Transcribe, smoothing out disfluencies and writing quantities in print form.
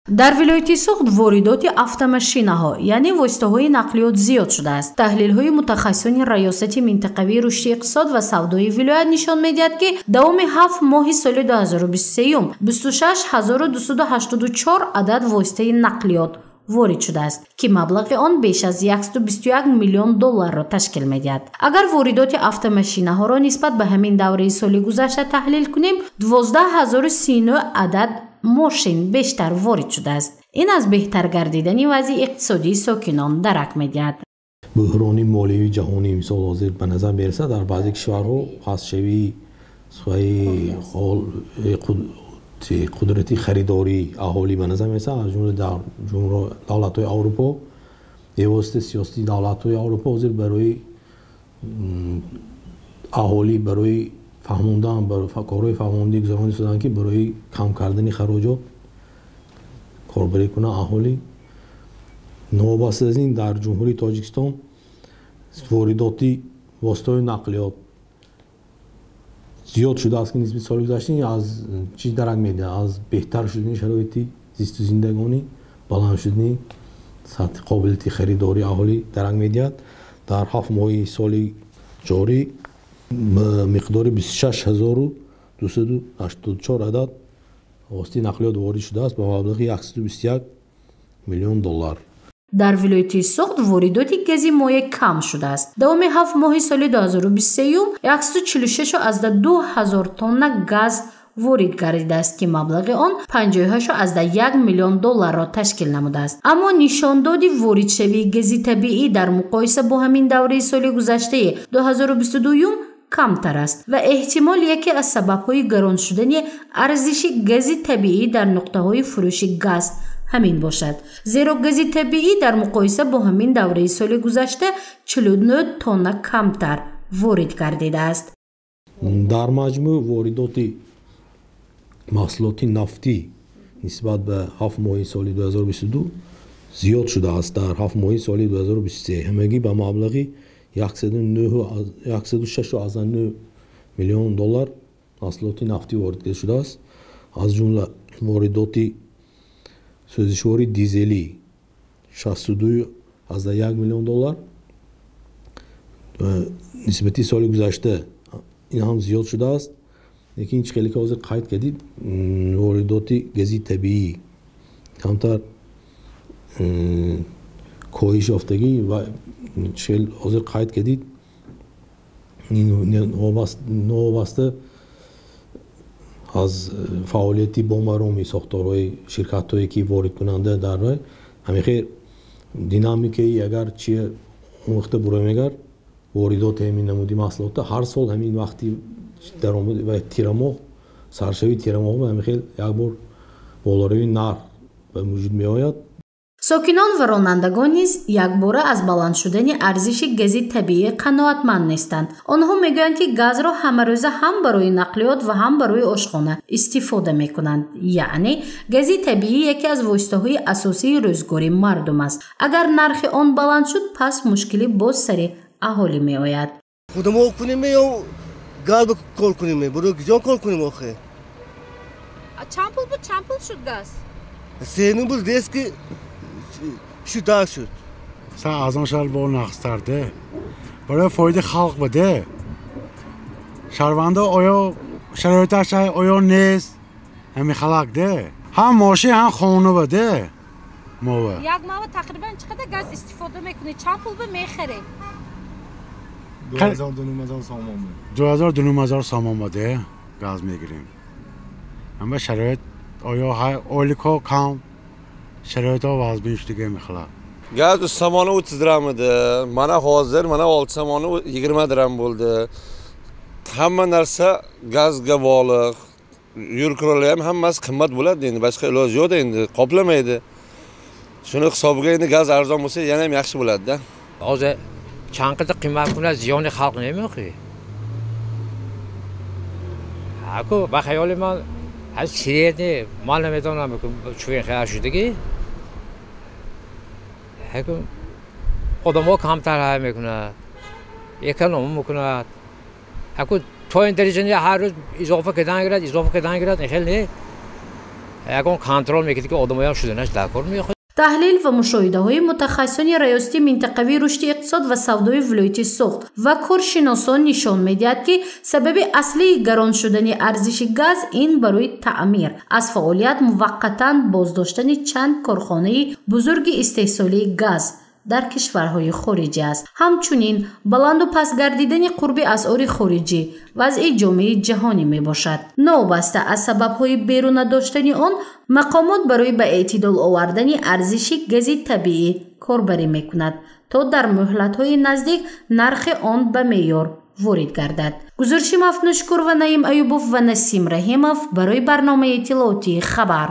Дар вилояти Суғд воридоти автомашинаҳо, яъне воситаҳои нақлиёт зиёд шудааст. Таҳлилҳои мутахассисони Раёсати минтақавии рушди иқтисод ва савдои вилоят нишон медиҳад, ки давоми 7 моҳи соли 2023 26284 адад воситаи нақлиёт ворид шудааст, ки маблағи он беш аз 121 миллион долларро ташкил медиҳад. Агар воридоти автомашинаҳоро нисбат ба ҳамин давраи соли гузашта таҳлил кунем, 12039 адад мошин бештар ворид шудааст. Ин аз беҳтар гардидани вазъи иқтисодии сокинон дарак медиҳад. Буҳрони молиявии ҷаҳонӣ мисол ҳозир ба назар мерасад, дар баъзе кишварҳо пастшавии қудрати харидории аҳолӣ ба назар мерасад, аз ҷумла дар ҷумла давлатҳои Аврупо. Бевосита сиёсати давлатҳои Аврупо ҳозир барои аҳолӣ, барои фаҳмондан, корҳои фаҳмондӣ гузаронида шуданд, ки барои кам кардани хароҷот корбарӣ кунанд аҳолӣ. Новобаста аз ин, дар Ҷумҳурии Тоҷикистон воридоти воситаҳои нақлиёт зиёд шудааст, ки нисбати соли гузашта аз чӣ дарак медиҳад? Аз беҳтар шудани шароити зисту зиндагонӣ, баланд шудани сатҳи қобилияти харидории аҳолӣ дарак медиҳад. Дар 7 моҳи соли ҷорӣ миқдори 26284 адад воситаи нақлиёт ворид шудааст ба маблағи 121 миллион доллар. Дар вилояти Суғд воридоти гази моеъ кам шудааст. Давоми 7 моҳи соли 2023 146,2 ҳазор тонна газ ворид гардидааст, ки маблағи он 58,1 миллион долларро ташкил намудааст. Аммо нишондоди воридшавии гази табиӣ дар муқоиса бо ҳамин давраи соли гузаштаи 2022 камтар аст ва эҳтимол яке аз сабабҳои гарон шудани арзиши гази табиӣ дар нуқтаҳои фурӯши газ ҳамин бошад. Зеро гази табиӣ дар муқоиса бо ҳамин давраи соли гузашта 49 тонна камтар ворид гардидааст. Дар маҷмӯъ воридоти маҳсулоти нафтӣ нисбат ба 7 моҳи соли 2022 зиёд шудааст. Дар 7 моҳи соли 2023 ҳамагӣ ба маблағи 106,9 миллион доллар маҳсулоти нафтӣ ворид шудааст. Аз ҷумла воридоти сӯзишвори дизелӣ 62,1 миллион доллар нисбати соли гузашта ин ҳам зиёд шудааст. Лекин чӣ хеле ки ҳозир қайд кардид, воридоти гази табиӣ камтар коҳиш ёфтагӣ ва чӣ хел ҳозир қайд кардид, новобаста аз фаъолияти бомароми сохторҳои ширкатҳое ки воридкунанда дар рой, ҳамин хел динамикаи агар чи он вақта буроем, агар воридоти ҳамин намуди маҳсулотро ҳар сол ҳамин вақти даромад ва тирамоҳ, саршавии тирамоҳ ҳамин хел як бор болоравии нарх ба вуҷуд меояд. Сокинон ва ронандагон низ якбора аз баланд шудани арзиши гази табиӣ қаноатманд нестанд. Онҳо мегӯянд, ки газро ҳамарӯза ҳам барои нақлиёт ва ҳам барои ошхона истифода мекунанд. Яъне гази табиӣ яке аз воситаҳои асосии рӯзгори мардум аст. Агар нархи он баланд шуд, пас мушкилӣ боз сари аҳолӣ меояд. Худамо кунем ё газ кор кунем? Барои куҷо кор кунем охе? Чанд пул буд, чанд пул шуд газ? Се буд дест ки шуда шуд. Аз он шаҳр бо нақстарде. Барои фоидаи халқ буде. Шаҳрвандо оё шароиташ оё нест? Ҳамин халақ де. Ҳам мошин, ҳам хона буде. Мова. Як моҳ тақрибан чӣ қадар газ истифода мекунед? Чанд пул ба мехаред? 2000 сомон. 2000 сомон буде газ мегирем. Аммо шароит оё ойликҳо кам, шароитҳо вазбин шудига мехӯрад. Gaz 3 somoni 30 dirham edi. Mana hozir mana 6 somoni 20 dirham bo'ldi. Hamma narsa gazga bog'liq. Yo'l ham hammasi qimmat bo'ladi endi, boshqa iloji yo'q endi, qoplamaydi. Shuni hisobiga endi gaz arzon bo'lsa yana ham yaxshi bo'ladi-da. Hozir chanqida qimmat bo'ladi, ziyoni xalq nima o'qi? Ha-ku, ba xayolimman, hali sirni man namedonam, chuven xayol shudigi. Ҳакун одамҳо камтар ҳай мекунад, эконом мекунад. Ҳакун то ин дараҷа ҳар рӯз изофа кардан гирад, изофа кардан гирад, ин хел не. Ягон контрол мекунад, ки одамоям шуданаш дар кор мехоҳад. Таҳлил ва мушоҳидаҳои мутахассисони Раёсати минтақавии рушди иқтисод ва савдои вилояти Суғд ва коршиносон нишон медиҳад, ки сабаби аслии гарон шудани арзиши газ ин барои таъмир аз фаъолият муваққатан боздоштани чанд корхонаи бузурги истеҳсолии газ дар кишварҳои хориҷӣ аст. Ҳамчунин баланду паст гардидани қурби асъори хориҷӣ, вазъи ҷомеаи ҷаҳонӣ мебошад. Новобаста аз сабабҳои беруна доштани он, мақомот барои ба эътидол овардани арзиши гази табиӣ корбарӣ мекунад, то дар муҳлатҳои наздик нархи он ба меъёр ворид гардад. Гузориши Мафнушкур ва Наим Аюбов ва Насим Раҳимов барои барномаи иттилоотии «Хабар».